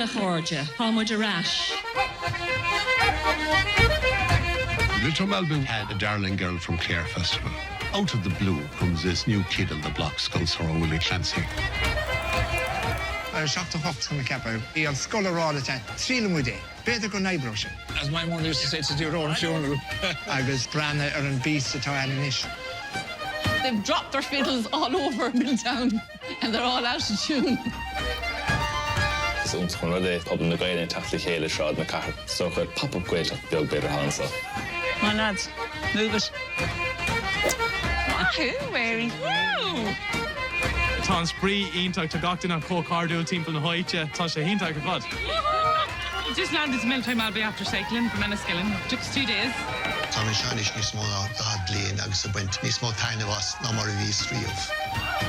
a chairde, tá muid ar ais. Miltown Malbay had a Darling Girl from Clare Festival. Out of the blue comes this new kid on the block, Scoil Willie Clancy. Ar 7 8 tá mé ag ceapadh, bhí an scoil ag rá leat, triailfidh muid é, b'fhéidir go n-oibreoidh sé. As my mother used to say, to do your own funeral. Agus breathnaigh ar an beast atá ann anois. They've dropped their fiddles all over Milltown and they're all out of tune. Is iontach an rud é pobal na Gaeilge ag teacht le chéile i Sráid na Cathrach. Is dócha pop-up Gaeltacht beag b'fhéidir atá anseo. Come on lads, move it. Maith thú, Mary. Woo! Tá an spraoi iontach, tá gach duine chomh cairdiúil timpeall na háite, tá sé iontach ar fad. Just landed to Miltown Malbay after cycling from Enniskillen. Took us two days. Tá mé anseo anois níos mó ná 40 bliain agus ag baint níos mó taitneamh as ná mar a bhíos riamh.